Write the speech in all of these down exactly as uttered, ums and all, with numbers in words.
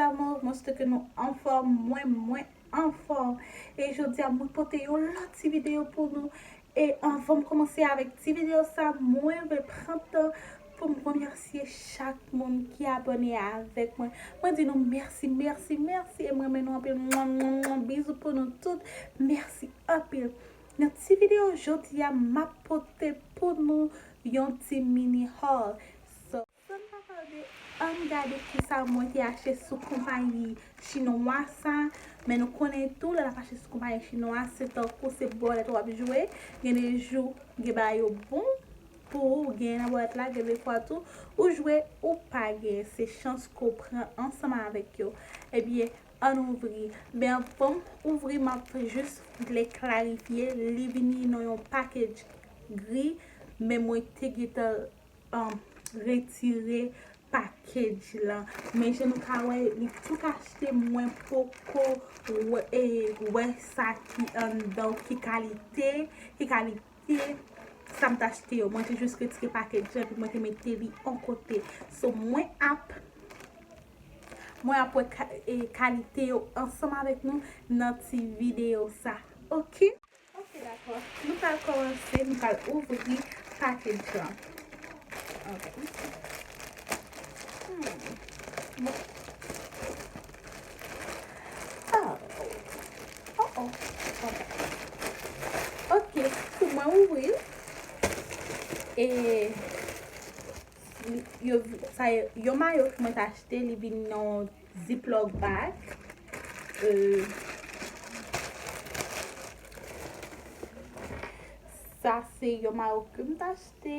Amour, mwen swete ke nou anfòm, mwen, mwen anfòm. E jodi a, mwen pote yon lòt ti videyo pou nou. E anvan m kòmanse avèk ti videyo sa, mwen vle pran tan pou m remèsye chak moun ki abòne avèk mwen. Mwen di nou mèsi, mèsi, mèsi. E mwen renmen nou anpil. Mwa, mwa, mwa, bizou pou nou tout. Mèsi anpil. Nan ti videyo jodi a, m ap pote pou nou yon ti mini haul. So, san pa tarde, ann gade kisa mwen te achte sou konpayi chinwa sa. Men nou konnen tou, lè n ap achte sou konpayi chinwa, se tankou se bòlèt w ap jwe. Gen de jou, gen bagay yo bon pou ou, gen nan bòlèt la, gen de fwa tou, ou jwe, ou pa gen. Se chans ke w pran ansanm avèk yo. Ebyen, ann ouvri. Men anvan m ouvri, m ap jis vle klarifye, li vini nan yon package gri, men mwen te gentan um, retire package lan. Men jan nou ka wè, li tout achte, mwen poko wè, e, wè sa ki anndan, ki kalite, ki kalite sa m t achte yo. Mwen te jis retire package lan, epi mwen te mete li yon kote. So, mwen ap, mwen ap wè ka, e, kalite yo ansanm avèk nou nan ti videyo sa. Ok? Ok, dakò. Nou pral kòmanse, nou pral ouvri package lan. Ok. Hmm. Bon. Oh. Oh, oh. Ok. Ok, pou mwen ouvri l. E yo, sa, yon mayo ke mwen t achte, li vin nan ziploc bag. Euh, sa se yon mayo ke m t achte.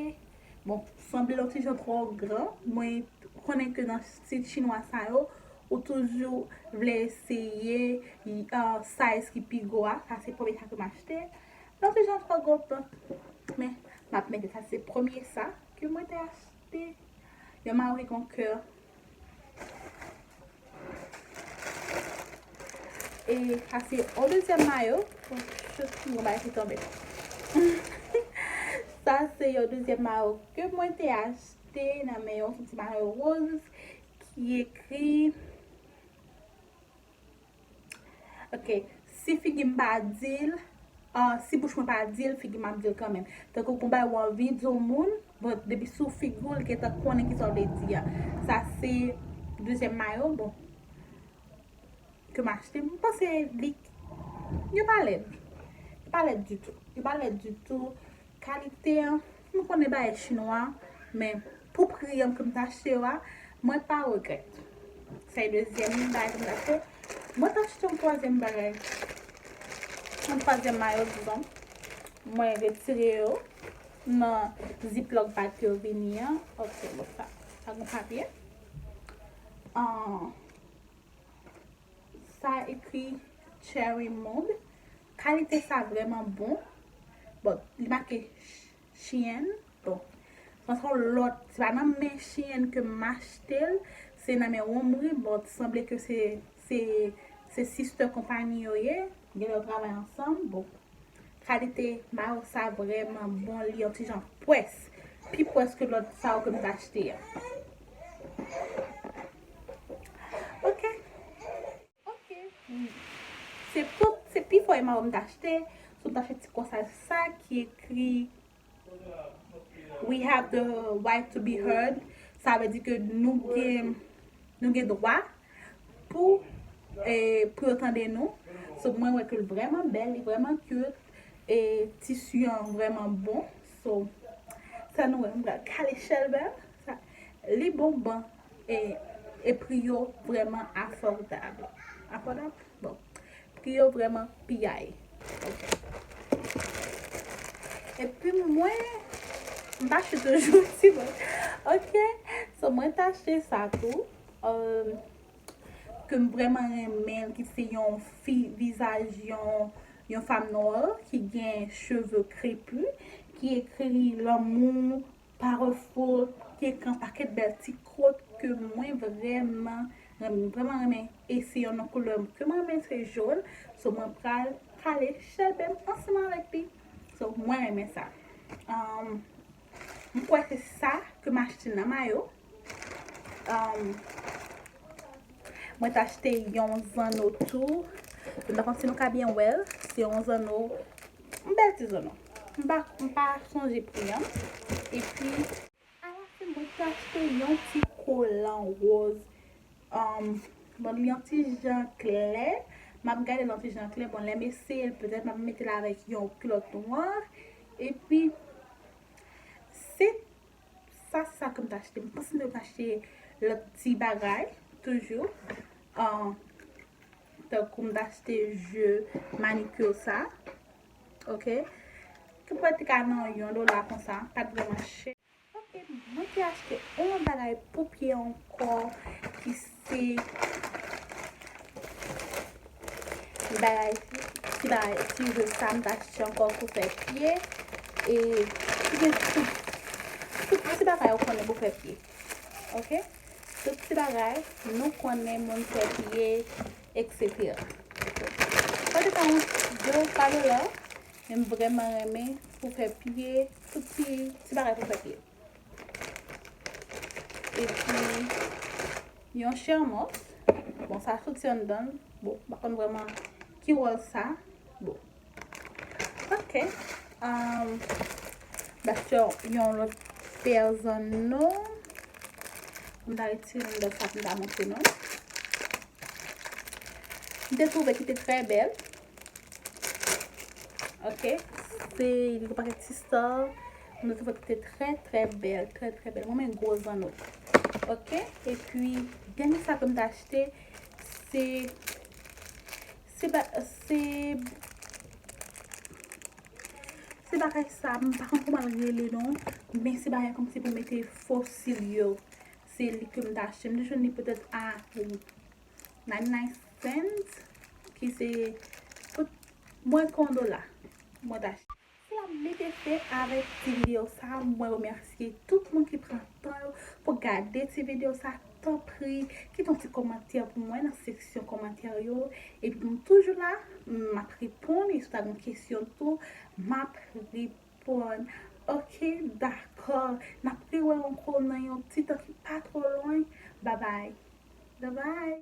Bon, sanble l yon ti jan twò gran. Mwen konnen ke nan sit chinwa sa yo, ou toujou vle eseye, uh, size ki pi gwo a. Sa se premye sa ke m achte. L yon ti jan twò gwo, men m ap mete sa. Se premye sa ke mwen te achte. Yon mayo ki gon kè. E sa se yon dezyèm mayo. Bon, jis yon bagay ki tonbe. Sa se yon dezyèm mayo ke mwen te achte nan men yon ti mayo woz ki ekri Ok, si figi m pa di l, ah, si bouch mwen pa di l, figi m ap di l kanmenm. Tankou konbay ou anvi di yon moun, bon, depi sou figi w, li gentan konnen kisa w vle di a. Sa se dezyèm mayo, bon, ke m achte. M panse li, yo pa lèd. Yo pa lèd ditou. Yo pa lèd ditou. Kalite an, nou konnen bagay chinwa, men pou pri an ke m t achte yo a, mwen pa regrèt. Sa e dezyèm bagay ke m t achte. Mwen t achte yon twazyèm bagay. Yon twazyèm mayo, dizon. Mwen retire yo nan ziploc bag ke yo vini an. Ok, bon, sa, sa gon papye. An, Sa ekri Cherry Mode. Kalite sa vrèman bon. Bon, li make Shein. Bon, se yon lòt, se pa nan men Shein ke m achte l, se nan men Wonmri. Bon, sanble ke se, se, se sister konpayi yo ye. Genlè yo travay ansanm. Bon, Kalite mayo sa vrèman bon, li yon ti jan pwès. Pi pwès ke lòt sa yo ke m t achte a. Ok. Ok. Se tout, se pi fò e mayo m t achte. So m t achte ti kòsaj sa ki ekri We have the right to be heard. Sa vle di ke nou gen, nou gen dwa pou, e, pou yo tande nou. So, mwen wè ke l vrèman bèl, li vrèman cute. E tisi an vrèman bon. So, sa nou wè, m pral kale chèlbè. Sa, li bon, bon. E, e pri yo vrèman afòdab. Afòdab? Bon. Pri yo vrèman piyay. Ok. Epi mwen, m pa achte toujou ti mwen. Ok. So, mwen t achte sa tou. Um, ke m vrèman renmen l, ki se yon fi, vizaj yon, yon fanm nwa ki gen cheve krepi, ki ekri lanmou, Powerful, ki gen yon pakèt bèl ti quote ke mwen vrèman renmen. Mwen vrèman renmen eseye yon lòt koulè ke mwen renmen se jòn. So, mwen pral kale chèlbè m ansanm avèk li. So, mwen renmen sa. Um, m kwè se sa ke m achte nan mayo. Um, Mwen t achte yon zanno tou. M pa konn si nou ka byen wè l. Se yon zanno, yon bèl ti zanno. M pa, m pa sonje pri an. Epi, alafen, mwen t achte yon ti kolan wòz. Um, bon, li yon ti jan klè. M ap gade l yon ti jan klè. Bon, lè m eseye l, petèt m ap mete l avèk yon kilòt nwa. Epi, se sa, se sa ke m t achte. M panse m te achte lòt ti bagay, toujou. Ah, tankou m t achte je manikir sa. Ok? Ki pwèt te ka nan yon dola konsa. Pa t vrèman chè. Ok, mwen te achte yon bagay pou pye ankò ki se bagay, ti bagay, ti je sa m t achte ankò pou fè pye. E ki gen tout, tout ti bagay ou konnen pou fè pye. Ok? Tout ti bagay nou konnen moun fè pye, et cetera. Sa te ka yon gwo kado la, men m vrèman renmen pou fè pye, tout ti, ti bagay pou fè pye. Epi, yon chèmòs. Bon, sa soti anndan l. Bon, m pa konn vrèman ki wòl sa. Bon. Ok. Um, m t achte yon lòt pè zanno. M ta retire anndan sa pou m ta montre nou. M te twouve ki te trè bèl. Ok. Se yon pakèt ti star. M te twouve ki te trè, trè bèl, trè, trè bèl. Mwen renmen gwo zanno. Ok. Epi, dènye sa ke m t achte, se, se, ba- se, se bagay sa, m pa konn kòman l rele non, men se bagay kòmsi pou mete fosil yo. Se li ke m t achte. M te jwenn li petèt a ninety-nine cents, ki se, kot, mwens ke yon dola. Mwen t achte. Se la m mete fen avèk ti videyo sa. Mwen remèsye tout moun ki pran tan yo pou gade ti videyo sa. Tanpri, kite yon ti kòmantè pou mwen nan seksyon kòmantè yo. Epi m toujou la, m ap reponn. E si w ta gen kesyon tou, m ap reponn. Ok, dakò. N ap rewè ankò nan yon ti tan ki pa twò lwen. Babay. Babay.